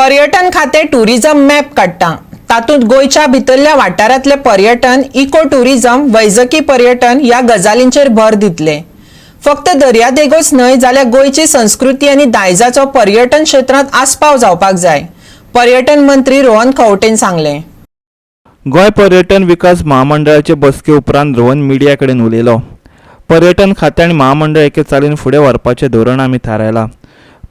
पर्यटन खातें tourism map काडटा. तातूंत गोंयच्या भितरल्या वाठारांतले पर्यटन, इको टुरिझम, वैजकी पर्यटन ह्या गजालींचेर भर दितले. फक्त दर्यादेगोच न्हय जाल्यार गोंयची संस्कृती आनी दायजाचो पर्यटन क्षेत्रांत आस्पाव जावपाक जाय, पर्यटन मंत्री रोहन खंवटेन सांगलें. गोंय पर्यटन विकास महामंडळाचे बसके उपरांत रोहन मिडिया कडेन उलयलो. पर्यटन खातें आनी महामंडळ एके चालीन फुडें व्हरपाचें धोरण आमी थारायलां.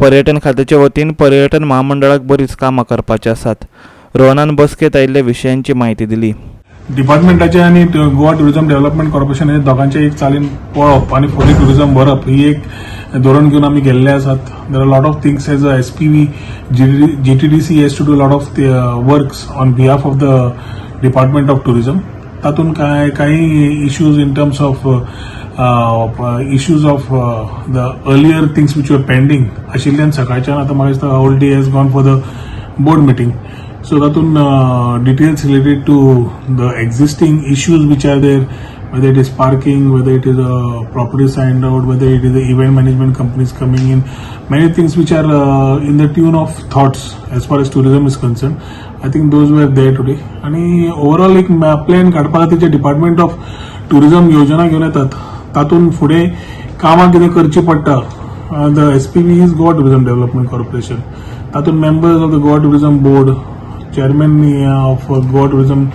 पर्यटन खात्याचे वतीन पर्यटन महामंडळाक बरीच कामां करपाची आसात. रोहनान बसकेंत आयिल्ल्या विशयांची म्हायती दिली. डिपार्टमेंटाचे आनी गोवा टुरिझम डेव्हलपमेंट कॉर्पोरेशन हे दोगांचे एक चालीन पळोवप आनी फुडें टुरिझम व्हरप ही एक धोरण घेवन आमी गेल्ले आसात. There are lot of things as a SPV. GTDC has to do lot of works on behalf of the Department of Tourism. तातूंत काय काही issues in terms of issues of the earlier things which were pending आशिल्ल्यान सकाळच्यान आतां म्हाका दिसता whole day has gone for the board meeting. So तातूंत details related to the existing issues which are there, whether it is parking, whether it is a property signed out, whether it is the event management companies coming in, many things which are in the tune of thoughts as far as tourism is concerned. I think those were there today. आणि overall एक plan काडपा खातीर जे department of tourism योजना घेवन येतात, तातूंत फुडें कामां कितें करचीं पडटा. The SPV is Goa Tourism Development Corporation. तातूंत members of the Goa Tourism Board, chairman of Goa Tourism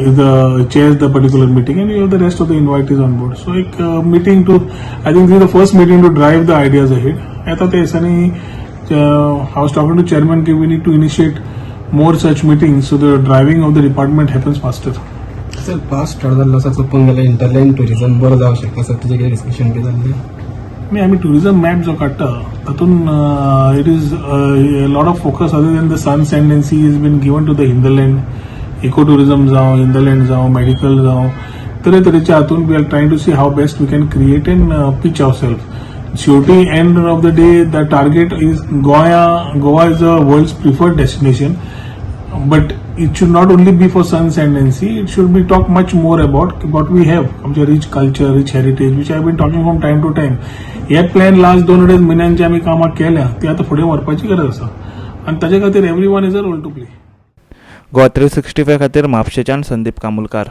is the chairs the particular meeting and you have the rest of the invitees on board. So एक meeting to, I think this is the first meeting to drive the ideas ahead. येता ते दिसांनी I was talking to chairman की we need to initiate more such meetings so the driving of the department happens faster. Sir, pass start जाल्लो आसा, so पळोवंक गेल्यार hinterland tourism बरो जावंक शकता. सर, तुजें कितें डिस्कशन बी जाल्लें? नाही, आमी टुरिझम मॅप जो काडटा तातूंत it is lot of focus other than the sun, sand and sea is been given to the hinterland, eco tourism जावं, हिंटरलँड जावं, मेडिकल जावं, तरेतरेच्या हातून we are trying to see how best we can create and pitch our self. शेवटी end of the day, the target is Goa. Goa is a world's preferred destination, but it should not only be for sun, sand and sea. It should be talk much more about what we have, आमचे rich culture, rich heritage, which I have been talking from time to time. हे plan last दोन अडेच म्हयन्यांचे आमी कामां केल्या, ती आतां फुडें व्हरपाची गरज आसा आनी ताजे खातीर everyone has a role to play. Goa 365 खातीर म्हापशेच्यान संदीप कामुलकार.